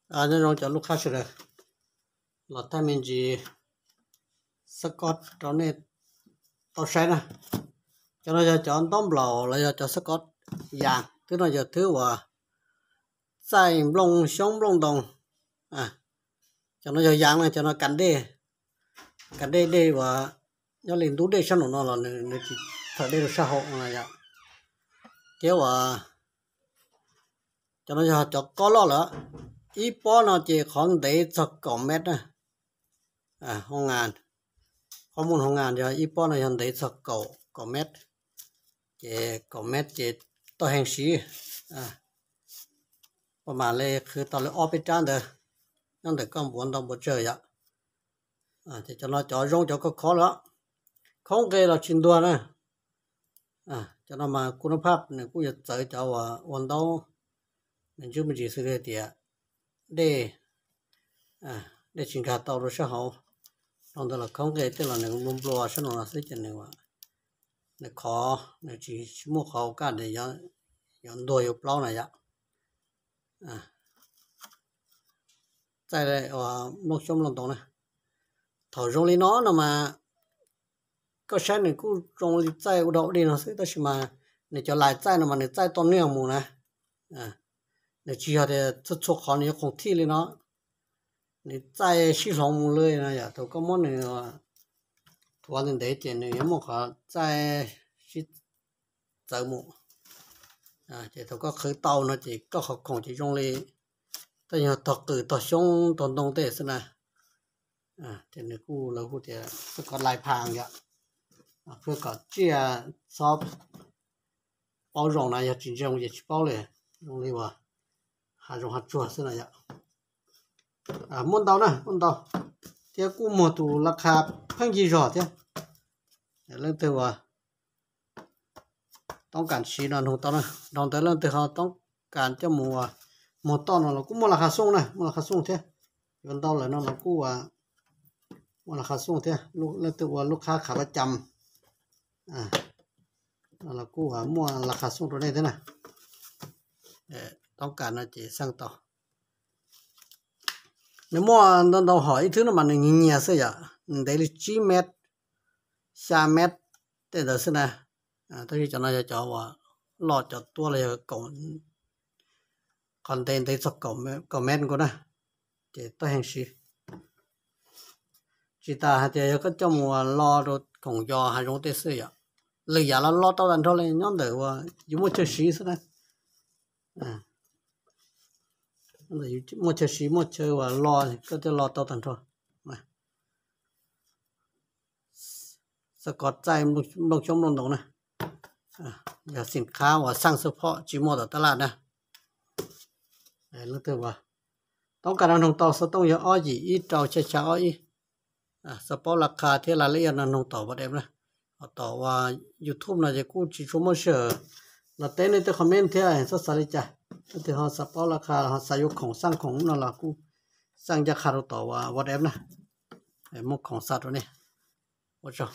Nyob zoo cov lub qhab sawv daws, los thaij me ntsis xab kod rau nej tau saib na. Cov no yog cov ntaub nplaum los yog cov xab kod yas, thwb no yog thwb uas txaij nplooj xyoob nplooj ntoo. Cov no yog yas na, cov no kas dej, kas dej, dej uas nyob li ntub dej sab nraum no los nws tsis thawm dej rau sab hauv no yom. Thiab uas cov no yog cov kob loj lawm, ib pob no ces qhov ntev txog kaum mev na. Hoo ngas, qhov muaj hoo ngas yog ib pob no yog ntev txog kaum, kaum mev, ces kaum mev ces tau heev siv. Koj mam li qhwv tau li ob peb rab ntawd nyob ntawm koj npuav ntau npuav tsawg yom. Ces cov no cov zoo cov khov khov lawm, khaub nqe los tsis ntuag na. Cov no mas kuj nab phaj nws kuj yuav txawv cov uas ua ntaub me ntsis me ntsis xws li tias dej, dej tsis nkag tau rau sab hauv. Dhau ntawd los khaub nqe tej los nws nplua nplua sab no no xwb ces nws, nws khov, nws tsis, tsis muaj qhov kaj yuav ntuag yuav plaub na yom. Txaij uas nplooj xyoob nplooj ntoo na, thaum zoo li no no mas koj saib nws kuj zoo li txaij ua dog ua dig no xwb, tab sis mas nws cov lais txaij no mas nws txaij tau niag mus na. Nws tsis yog tias txhua txhua qhov nws yuav khoom thij li no. Nws txaij sib hloov mus li no yom, thaum koj muab nws thuav ntev ntev ces nws yuav muaj qhov txaij sib txawv mus. Ces thaum koj qhwv tau no ces koj qhov khoom ces zoo li, tej yog tog qws tog xyoob tog ntoo tej xwb na. Ces nws kuj, lawv hu tias xab kod lais phas yom, pab kom tsiaj txhob paub zoo na, yog tsis ntsia ces tsis paub li, zoo li uas hav zoov hav tsuag xwb na yom. Muaj ntau na, muaj ntau, thiab kuj muag tus las khas pheej yig zog thiab. Leej twg uas toob kas siv no noog tau na, dhau ntawd leej twg ho toob kas coj mus muag toj no los kuj muaj las khas xooj na, muaj las khas xooj thiab. Yuav ntau lawm no los kuj muaj las khas xooj thiab, leej twg ua lub qhab khav vaj cam no los kuj muaj las khas xooj rau nej thiab na. Toob kas no ces xaj tau. Nws muaj ntau ntau hom, ib thwb no mas nws nyias nyias xwb yom, nws ntev li tsib mev, xya mev tej ntawd xwb na. Tab sis cov no yog cov uas loj cov tuab los yog qhov ntev ntev txog kaum mev nkaus na, ces tau heev siv. Tsis tas hais tias yog koj coj mus lo rau khoom yos hav zoov tej xwb yom. Lwm yam los lo tau tag nrho li, nyob ntawm uas yus muaj chaw siv xwb na. Muaj chaw siv, muaj chaw uas lo, koj coj lo tau tag nrho. Xab kod txaij nplooj xyoob nplooj ntoo na, yog xim khab uas xaj xab phom tsis muaj tom taj laj na. Leej twg toob kas no noog tau, xov tooj yog ob yim ib rau xya xya ob ib. Xav paub las khas thiab las lej no noog tom WhatsApp na. Ho tom uas YouTube no ces kuj tsis tshua muaj sij hawm los teb nej tej comment thiab txhob xav li cas. Leej twg ho xav paub las khas, ho xav yuav khoom xaj khoom no los kuj xaj ncaj qha rau tom uas WhatsApp na. Muaj khoom xa rau nej. Ua tsaug.